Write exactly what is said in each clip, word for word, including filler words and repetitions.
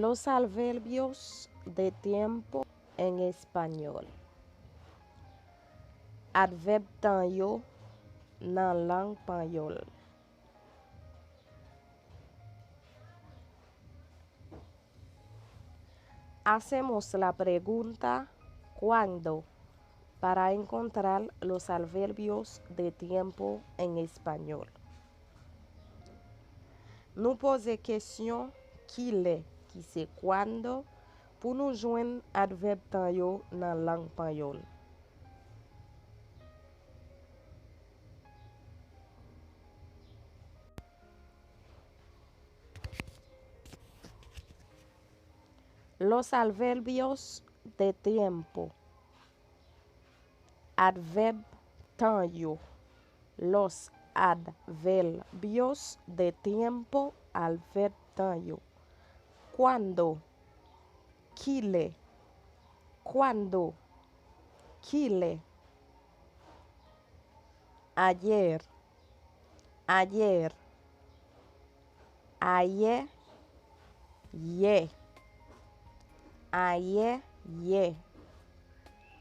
Los adverbios de tiempo en español. Advèb tan yo nan lang panyòl. Hacemos la pregunta "¿cuándo?" para encontrar los adverbios de tiempo en español. Nou poze kesyon "kilè?", ki se "cuándo", pou nou jwenn advèb tan yo nan lang panyòl. Los adverbios de tiempo. Advèb tan yo. Los adverbios de tiempo, advèb tan yo. ¿Cuándo? Kilè? ¿Cuándo? Kilè? Ayer. Ayer. Ayè, yè. Ayè, yè.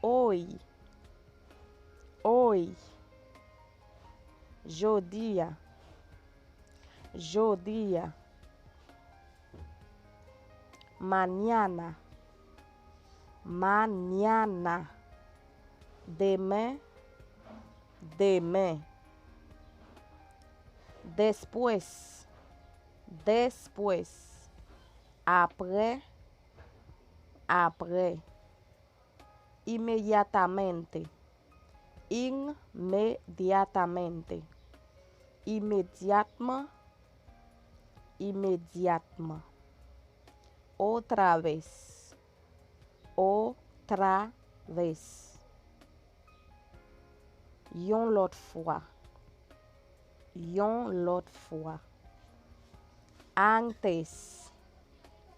Hoy. Hoy. Jodi a. Jodi a. Mañana. Mañana. Demen. Demen. Después. Después. Apre. Apre. Inmediatamente. Inmediatamente. Imedyatman. Imedyatman. Otra vez. Otra vez. Yon lòt fwa. Yon lòt fwa. Antes.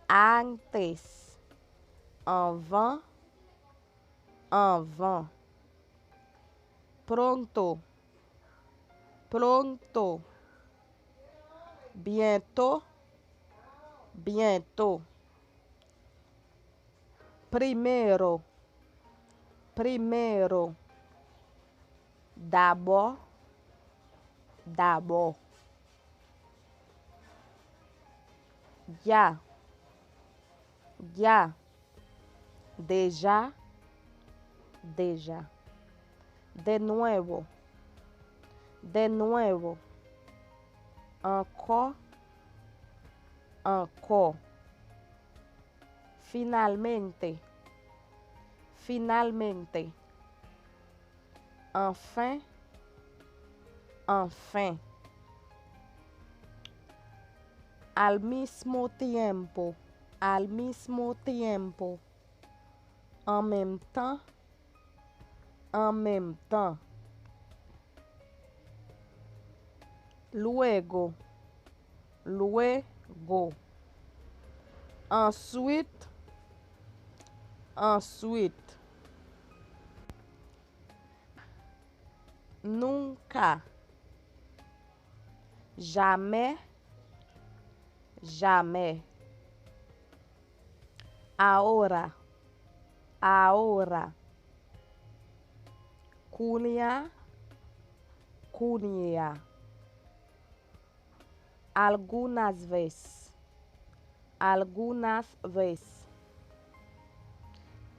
Antes. Anvan. Anvan. Pronto. Pronto. Bientôt. Bientôt. Primero. Primero. Dabò. Dabò. Ya. Ya. Déjà. Déjà. De nuevo. De nuevo. Ankò. Ankò. Finalmente. Finalmente. Enfin. Enfin. Al mismo tiempo. Al mismo tiempo. An menm tan. An menm tan. Luego. Luego. Answit. Answit. Nunca. Jamè. Jamè. Ahora. Ahora. Kounye a. Kounye a. Algunas vez. Algunas vez.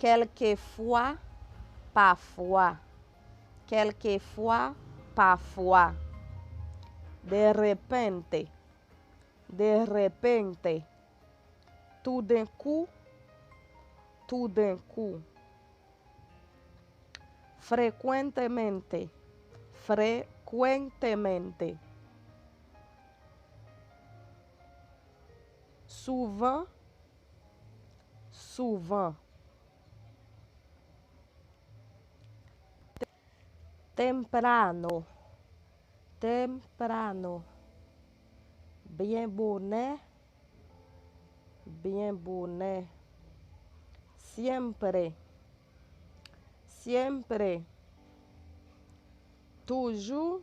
Kèlkefwa, pafwa. Kèlkefwa, pafwa. De repente. De repente. Toudenkou. Toudenkou. Frecuentemente. Frecuentemente. Souvan. Souvan. Temprano. Temprano. Byen bonè. Byen bonè. Siempre. Siempre. Toujou.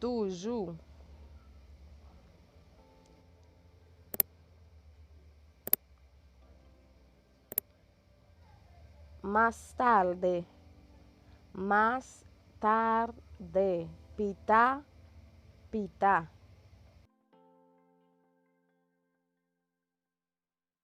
Toujou. Más tarde. Más tarde. Pita, pita.